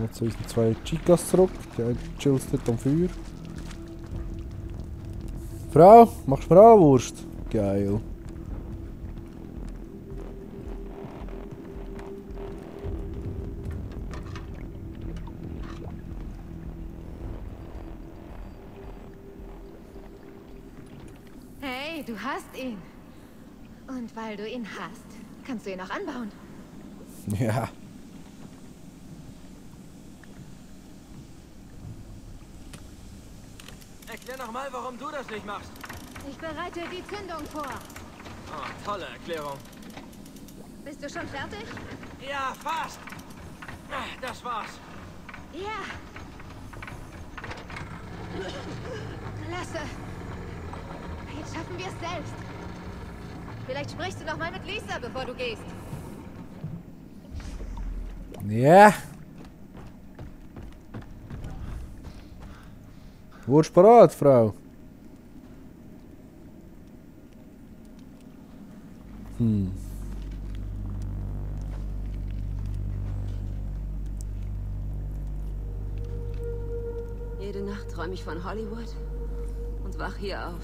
Gehen wir zu unseren 2 Chicas zurück. Die chillt dort am Feuer. Frau, machst du mir auch Wurst? Geil. Hey, du hast ihn. Und weil du ihn hast, kannst du ihn auch anbauen. Ja. Erklär noch mal, warum du das nicht machst. Ich bereite die Zündung vor. Oh, tolle Erklärung. Bist du schon fertig? Ja, fast. Das war's. Ja. Klasse. Jetzt schaffen wir es selbst. Vielleicht sprichst du noch mal mit Lisa, bevor du gehst. Ja. Wurdest du bereit, Frau? Jede Nacht träume ich von Hollywood und wach hier auf.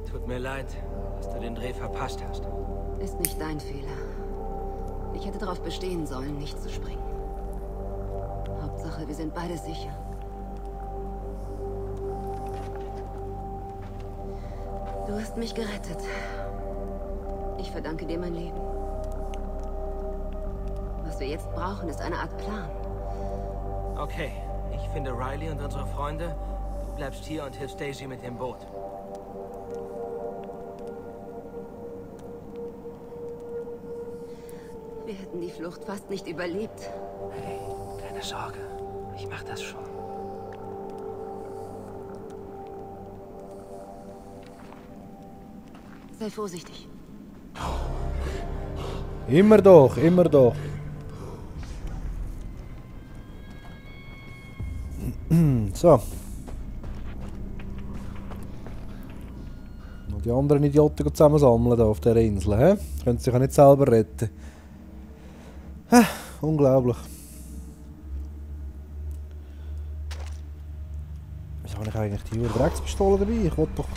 Tut mir leid, dass du den Dreh verpasst hast. Ist nicht dein Fehler. Ich hätte darauf bestehen sollen, nicht zu springen. Hauptsache, wir sind beide sicher. Du hast mich gerettet. Ich verdanke dir mein Leben. Was wir jetzt brauchen, ist eine Art Plan. Okay, ich finde Riley und unsere Freunde. Du bleibst hier und hilfst Daisy mit dem Boot. Wir hätten die Flucht fast nicht überlebt. Hey, keine Sorge. Ich mach das schon. Sei vorsichtig. Immer doch, immer doch. So. Noch die anderen Idioten zusammensammeln hier auf dieser Insel. He? Können sich ja nicht selber retten. Unglaublich. Wieso habe ich eigentlich die Dreckspistole dabei? Ich wollte doch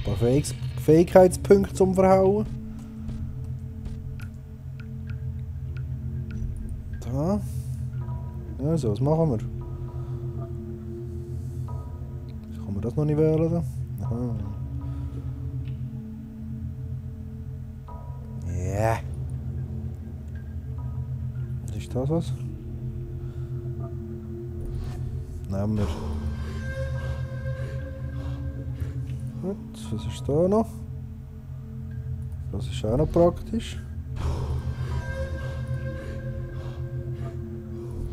ein paar Fähigkeitspunkte zum Verhauen. Da. Also, was machen wir? Kann man das noch nicht wählen? Da? Aha. Ja. Was ist das was? Nehmen wir. Gut, was ist da noch? Das ist auch noch praktisch.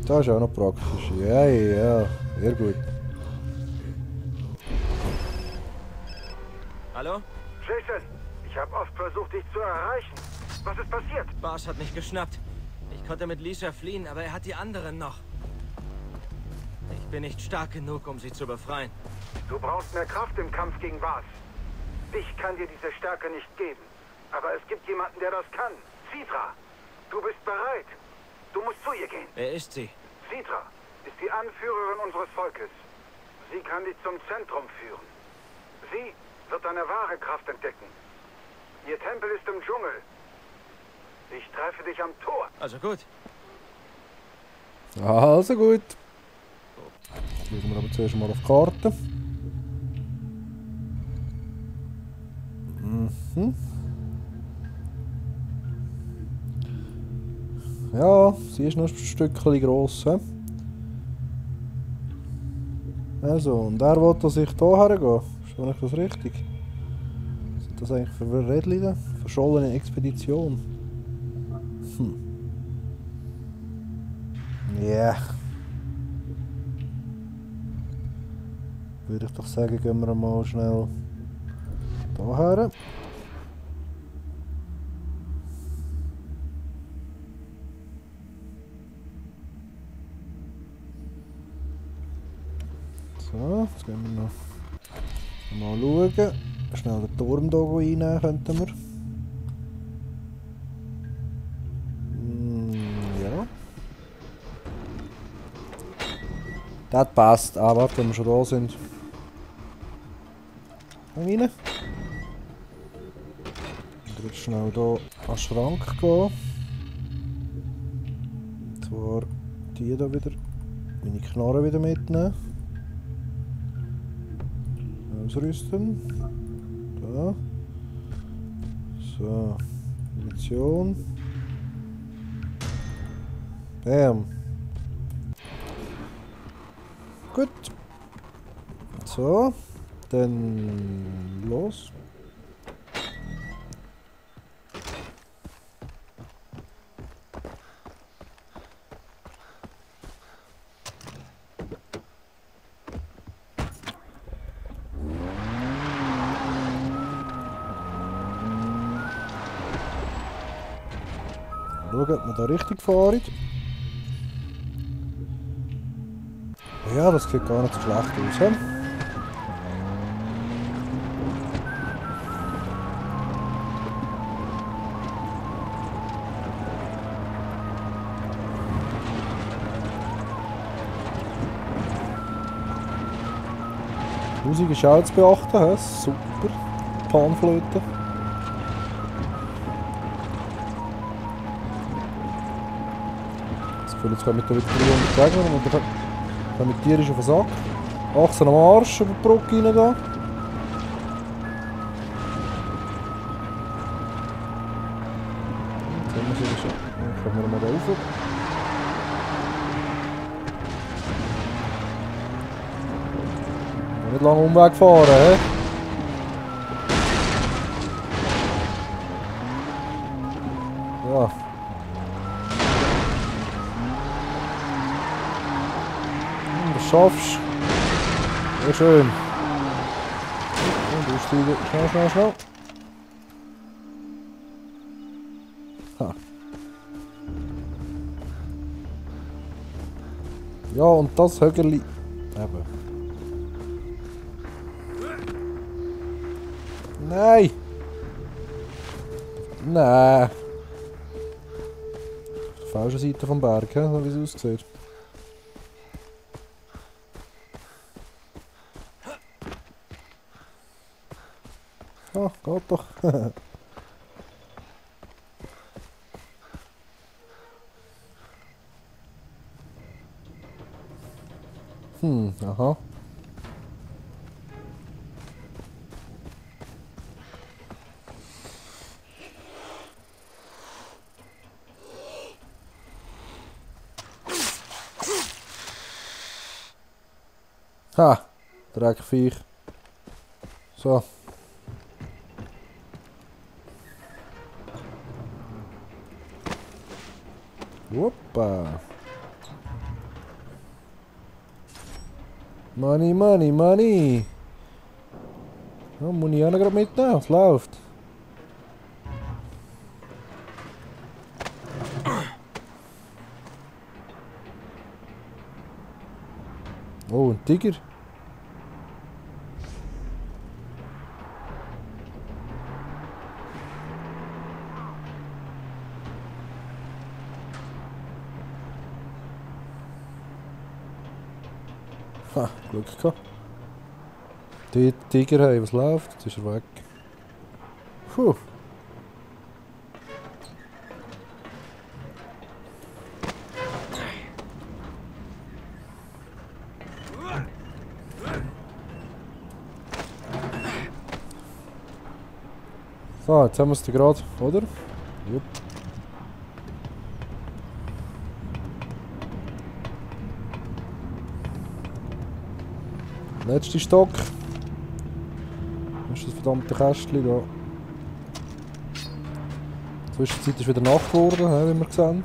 Das ist auch noch praktisch. Ja, ja, sehr gut. Hallo? Jason, ich habe oft versucht, dich zu erreichen. Was ist passiert? Boss hat mich geschnappt. Ich konnte mit Lisa fliehen, aber er hat die anderen noch. Ich bin nicht stark genug, um sie zu befreien. Du brauchst mehr Kraft im Kampf gegen Vaz. Ich kann dir diese Stärke nicht geben. Aber es gibt jemanden, der das kann. Citra, du bist bereit. Du musst zu ihr gehen. Wer ist sie? Citra ist die Anführerin unseres Volkes. Sie kann dich zum Zentrum führen. Sie wird deine wahre Kraft entdecken. Ihr Tempel ist im Dschungel. Ich treffe dich am Tor. Also gut. Also gut. Schauen wir aber zuerst mal auf die Karte. Mhm. Ja, sie ist noch ein Stückchen gross. He? Also, und er will, dass ich hier hergehe. Verstehe ich das richtig? Was sind das eigentlich für Rädchen da? Verschollene Expedition. Ja. Yeah. Würde ich doch sagen, gehen wir mal schnell hierher. So, jetzt gehen wir noch mal schauen. Schnell den Turm hier reinnehmen könnten wir. Das passt. Ah, warte, wenn wir schon da sind. Komm rein. Und jetzt schnell hier an den Schrank gehen. Und zwar die hier wieder. Meine Knarre wieder mitnehmen. Ausrüsten. Da. So. Munition. Bam. Gut. So. Dann los. Schauen, ob wir da richtig fahren. Ja, das sieht gar nicht so schlecht aus. He? Musik ist auch zu beachten. He? Super. Panflöte. Das Gefühl, jetzt kommen wir da wieder 300 Gegner und dann mit dir ist auf den Sack. 18 am Arsch über die Brücke rein da. Dann kommen wir mal da rauf. Nicht lange Umweg fahren, hä? Ja. Das schaffst du. Sehr schön. Und du steigst schnell. Ha. Ja, und das Högerli. Eben. Nein! Nein! Auf der falschen Seite vom Berg, so wie es aussieht. Ah, geht doch. Aha. Ha! Dreckviech. So. Hoppa. Money, money, money. Ja, muss ich auch noch gerade mitnehmen. Es läuft. Oh, ein Tiger. Ha, Glück gehabt. Die Tiger haben, was läuft? Jetzt ist er weg. Puh. So, jetzt haben wir es gerade, oder? Jupp. Letzter Stock. Das ist das verdammte Kästchen da. Zwischenzeit ist wieder Nacht geworden, wie wir sehen.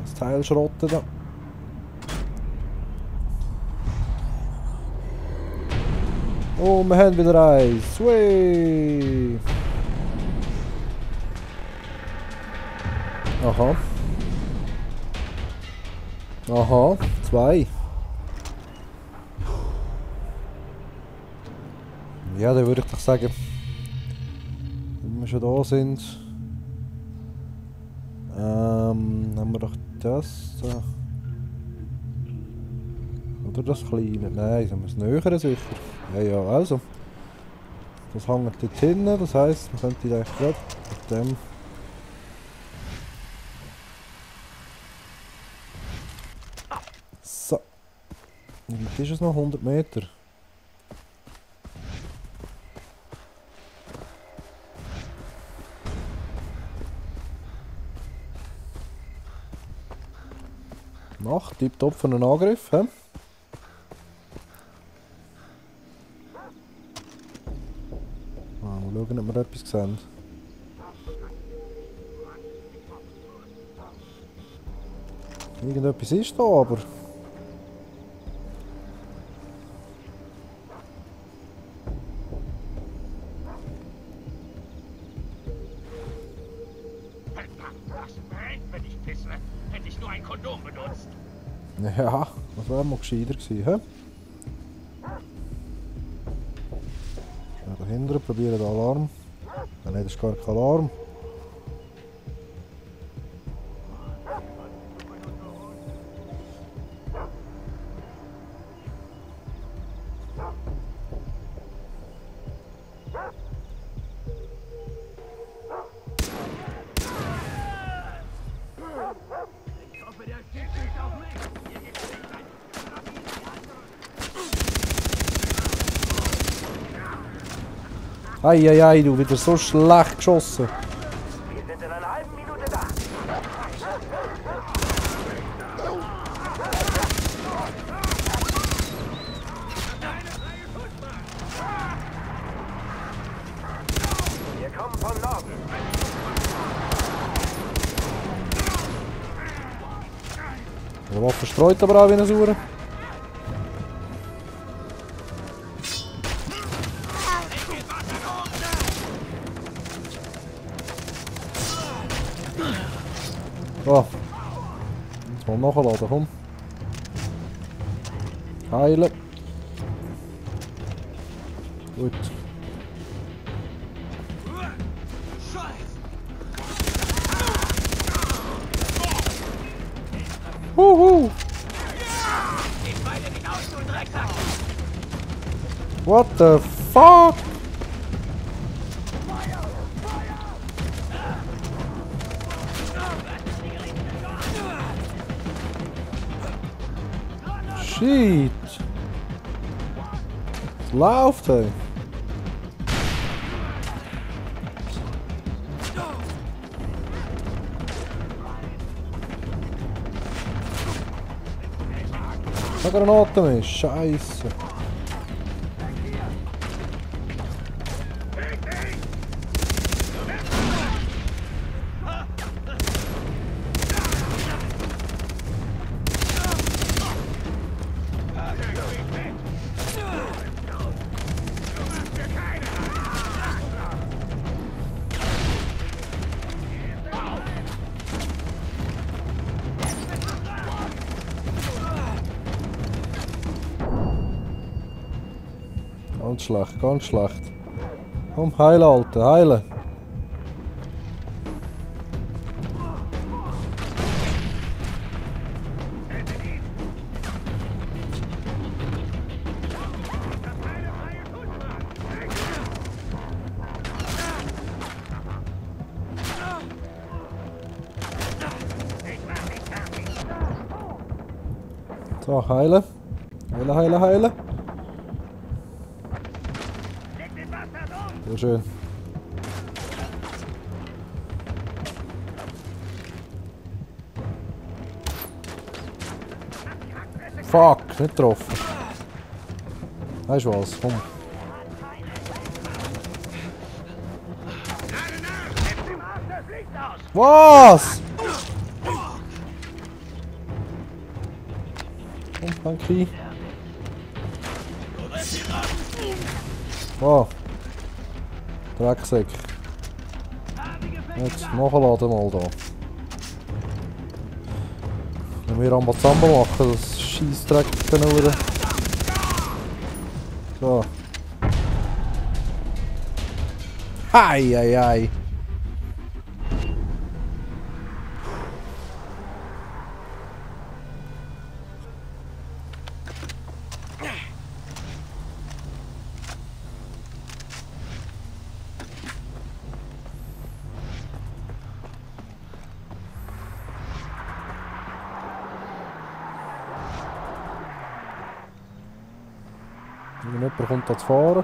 Das Teil schrotten da. Oh, wir haben wieder eins. Whey! Aha. Aha, 2. Ja, dann würde ich doch sagen, wenn wir schon da sind, haben wir doch das. Oder das kleine? Nein, das muss näher sicher. Ja, ja, also. Das hängt dort hinten, das heisst, man könnte eigentlich gerade mit dem... So. Wie weit ist es noch? 100 Meter. Nacht, tipptopp für einen Angriff, hä? Mal schauen, ob wir etwas sehen. Irgendetwas ist da, aber... Nein, wenn ich pisse, hätte ich nur ein Kondom benutzt. Ja, das wäre mal gescheiter gewesen, hä? Schnell dahinter, probieren den Alarm. Nein, das ist gar kein Alarm. Ich hoffe, der schießt nicht auf mich. Hier gibt's nicht ein... Eieiei, du wieder so schlecht geschossen. Wir sind in einer halben Minute da. Wir kommen von Norden. Der Waffe streut aber auch wie eine Sauer. So. Jetzt mal nachladen, komm. Heilen. Gut. Huhu! What the fuck? Shit! Was läuft, ey? Da Granate ist, Scheiße. Ganz schlecht, ganz schlecht. Komm, heilen, Alter, heilen. So, heilen. Heilen, heilen, heilen. Sehr schön. Fuck, nicht getroffen. Weißt du was? Komm. Was? Komm, danke. Oh. Drecksäck. Jetzt nachladen mal da. Wenn wir einmal zusammen machen, das Scheissdreck dann wieder. So. Hei, hei, hei. Jemand kommt da zu fahren.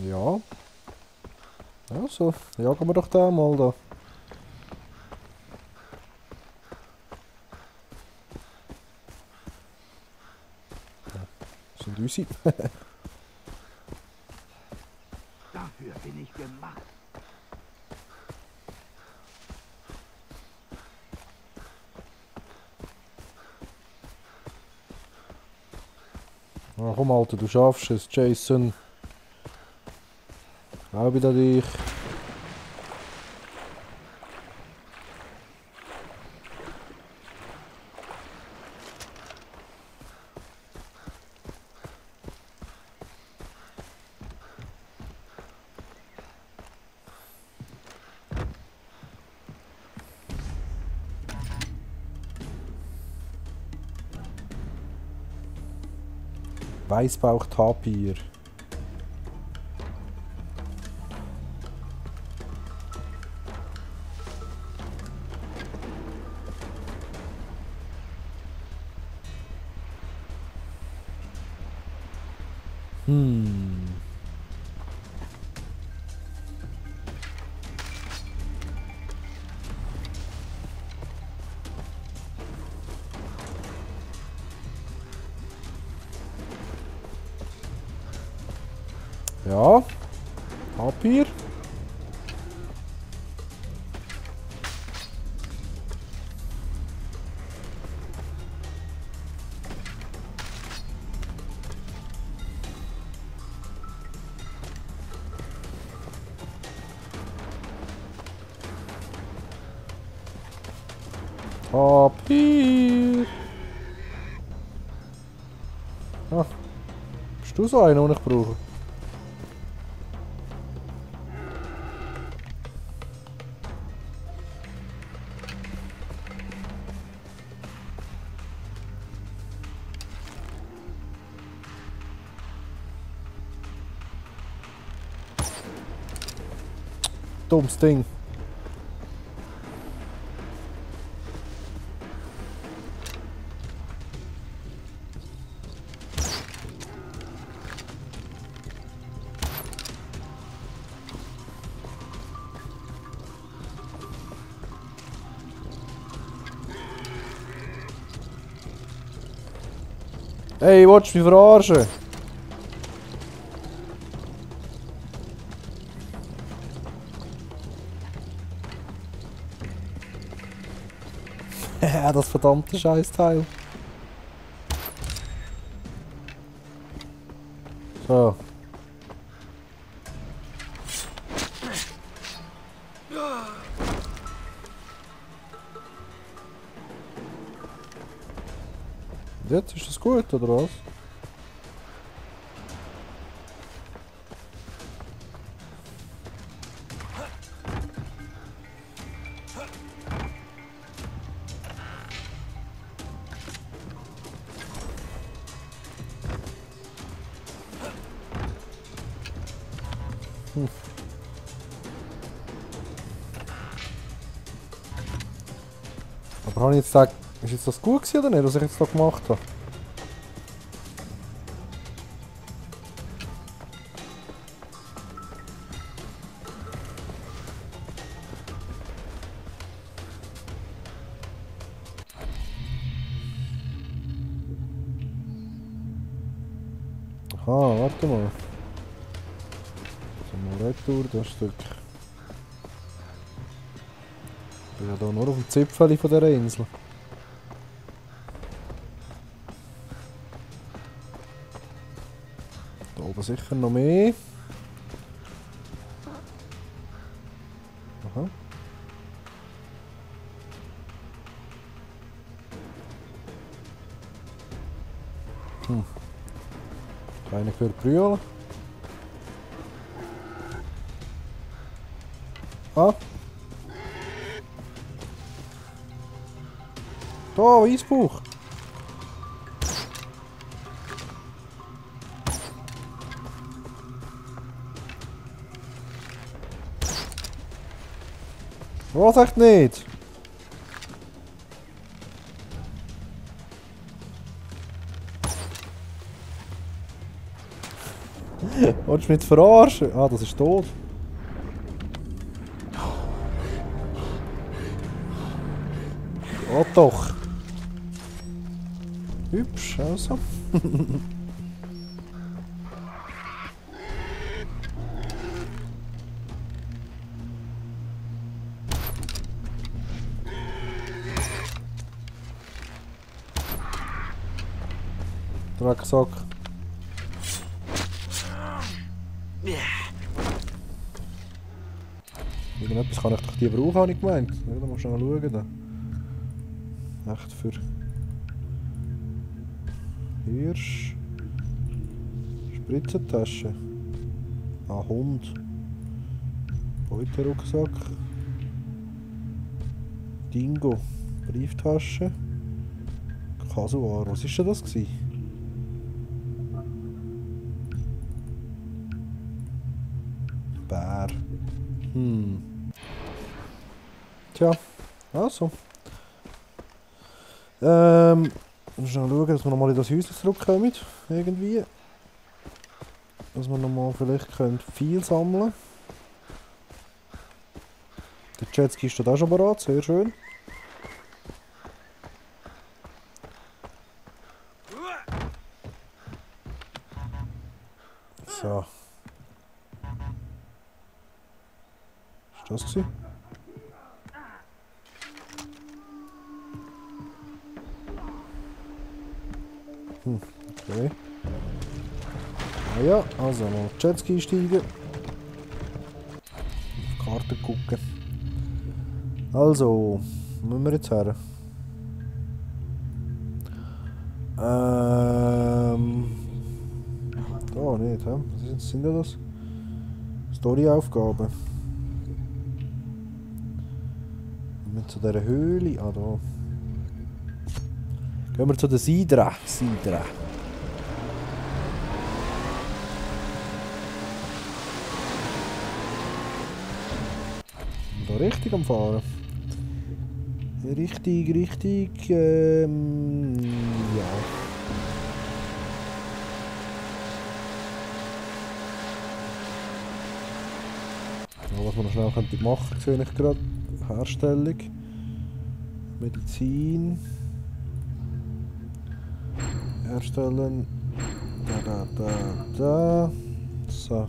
Ja. Also, jagen wir doch den mal da. Das sind unsere. Dafür bin ich gemacht. Na komm Alter, du schaffst es, Jason. Auch wieder dich. Weißbauch-Tapir. Ja. Tapir. Tapir. Ah. Bist du so einer, den ich brauche? Dummes Ding. Hey, willst du mich verarschen? Das verdammte Scheißteil. So. Jetzt ist das gut, oder was? Aber habe ich jetzt gesagt, ist jetzt das gut gewesen oder nicht, was ich jetzt da gemacht habe? Aha, warte mal. So, mal retour, das Stück. Ich bin ja hier nur auf dem Zipfel von dieser Insel. Da oben sicher noch mehr. Aha. Einer gehört brüllen. Ah. Da, Eisbauch. Was echt nicht? Willst du mich jetzt verarschen? Ah, das ist tot. Oh doch. Hübsch, also. Drecksack. Irgendetwas kann ich doch die brauchen, habe ich gemeint. Ja, da musst du mal schauen. Da. Echt für Hirsch. Spritzentasche. Ah, Hund. Beuterucksack. Dingo. Brieftasche. Kasuar. Was war denn das gewesen? Bär. Tja, also. Müssen wir schauen, dass wir nochmal in das Häuschen zurückkommen. Irgendwie. Dass wir nochmal vielleicht viel sammeln können. Der Jetski steht auch schon bereit, sehr schön. So. Ist das gewesen? Okay. Ah ja, also mal auf Jetski steigen. Auf die Karte gucken. Also, wo müssen wir jetzt her? Da nicht, hä? Was sind denn das? Storyaufgaben. Wir müssen zu dieser Höhle. Ah, da. Gehen wir zu der Sidra. Sidra. Da richtig am Fahren. Richtig, ja. Was wir noch schnell machen könnten, sehe ich gerade. Herstellung. Medizin. Herstellen. Da. So.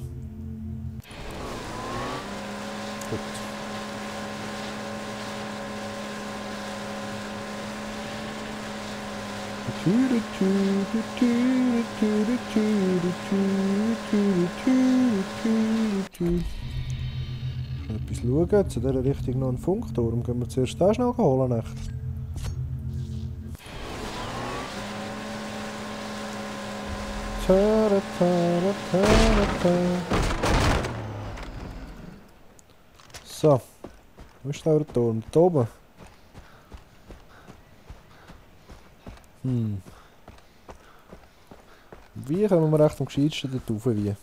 Gut. Etwas schauen. Zu dieser Richtung noch ein Funkturm. Gehen wir zuerst den schnell holen. Echt. So. Wo ist der Turm? Da oben. Wie kommen wir recht am gescheitsten dort rauf? Wie?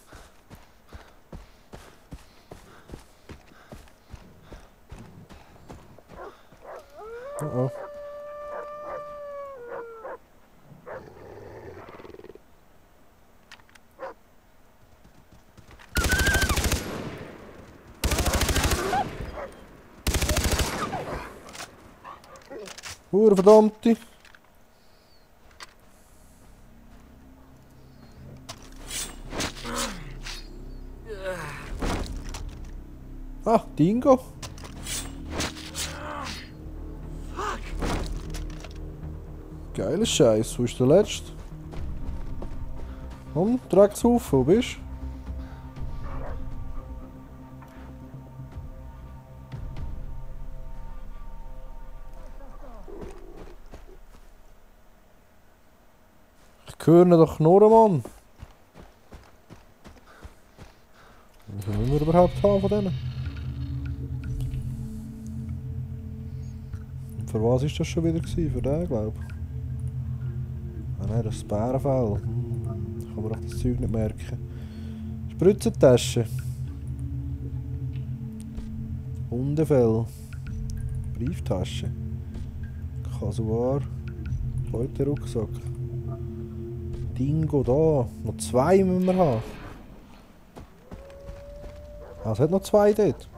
Oh. Verdammte! Ah, Dingo! Geiler Scheiß, wo ist der letzte? Komm, Dreckshaufen, wo bist du? Ich höre ihn doch knurren, Mann! Wie viel müssen wir überhaupt haben von denen? Für was ist das schon wieder gewesen? Für den, glaube ich. Ah nein, das ist das Bärenfell. Ich kann mir doch das Zeug nicht merken. Spritzentasche. Hundefell. Brieftasche. Kasuar. Heute Rucksack. Dingo da. Noch 2 müssen wir haben. Ah, es hat noch 2 dort.